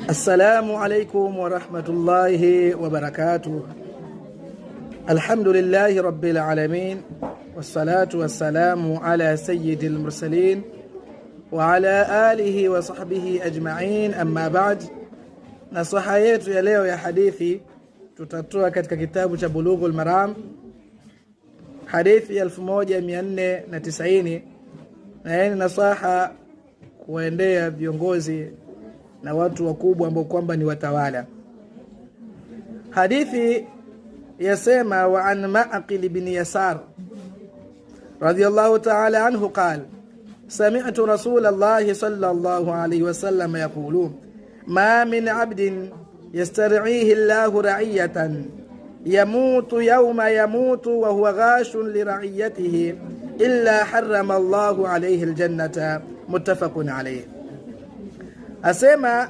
Assalamu alaikum warahmatullahi wabarakatuh. Alhamdulillahi rabbil alamin wassalatu wassalamu ala sayyidil mursalin wa ala alihi wa sahbihi ajma'in, amma ba'd. Nasaha yetu ya leo ya hadithi tutatoa katika kitabu cha Bulughul Maram, hadithi 1490, na ni nasaha kuendea viongozi na watu wakubwa ambao kwamba ni watawala. Hadithi yasema, wa an Ma'qil ibn Yasar radiyallahu ta'ala anhu qala sami'tu Rasulallahi sallallahu alayhi wasallam yaqulu ma min 'abdin yastar'ihi Allahu ra'iyatan yamutu yawma yamutu wa huwa ghashun li ra'iyatihi illa harrama Allahu alayhi aljannata, muttafaqun alayhi. Asema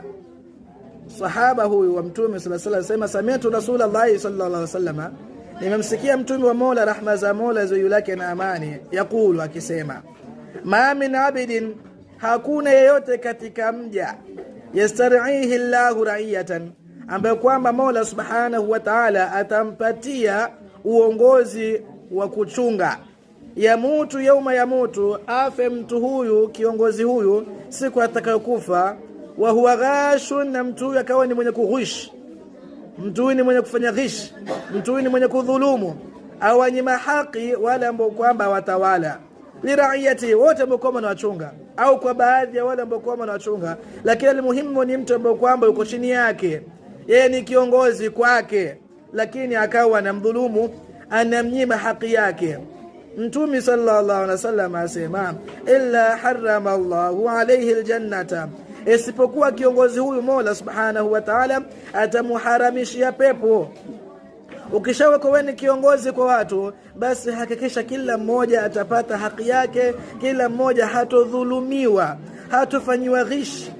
sahaba huyu wa Mtume sallallahu alayhi wasallam, sami'tu Rasulallahi sallallahu alayhi wasallam, nimemsikia Mtume wa Mola, rahma za Mola juu yake na amani, yakulu, akisema, ma min abidin, hakuna yeyote katika mja, yastar'ihi Allahu ra'iyatan, ambaye kwamba Mola subhanahu wa ta'ala atampatia uongozi wa kuchunga, yamutu yauma yamutu, afe mtu huyu kiongozi huyu siku atakayokufa, wa huwa ghashun, na mtu huyu akawa ni mwenye kughish, mtu huyu ni mwenye kufanya ghish, mtu huyu ni mwenye kudhulumu, awanyima haki wale ambao kwamba watawala, liraiyati, wote ambao kwamba wanawachunga, au kwa baadhi ya wale ambao kwamba wanawachunga, lakini almuhimu ni mtu ambao kwamba yuko chini yake, yeye ni kiongozi kwake, lakini akawa anamdhulumu, anamnyima haki yake. Mtume sallallahu alaihi wasallam asema, illa harrama Allahu alayhi aljannata, isipokuwa kiongozi huyu Mola subhanahu wa ta'ala atamuharamishia pepo. Ukishawekwa wewe ni kiongozi kwa watu, basi hakikisha kila mmoja atapata haki yake, kila mmoja hatodhulumiwa, hatofanyiwa ghish.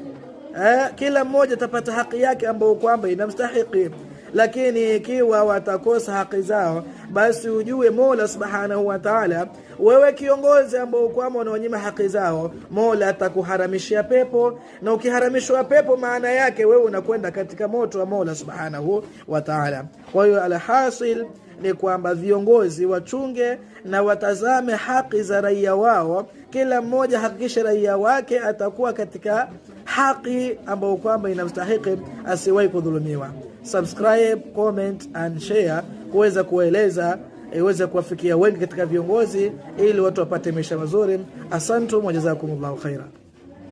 Kila mmoja atapata haki yake ambayo kwamba inamstahiki. Lakini ikiwa watakosa haki zao, basi ujue Mola subhanahu wa ta'ala, wewe kiongozi ambao kwamba unaonyima haki zao, Mola atakuharamishia pepo, na ukiharamishwa pepo, maana yake wewe unakwenda katika moto wa Mola subhanahu wa ta'ala. Kwa hiyo alhasil ni kwamba viongozi wachunge na watazame haki za raia wao, kila mmoja hakikishe raia wake atakuwa katika haki ambayo kwamba inamstahiki, asiwahi kudhulumiwa. Subscribe, comment and share kuweza kueleza iweze kuwafikia wengi katika viongozi, ili watu wapate maisha mazuri. Asantum wa jazakumullahu khaira.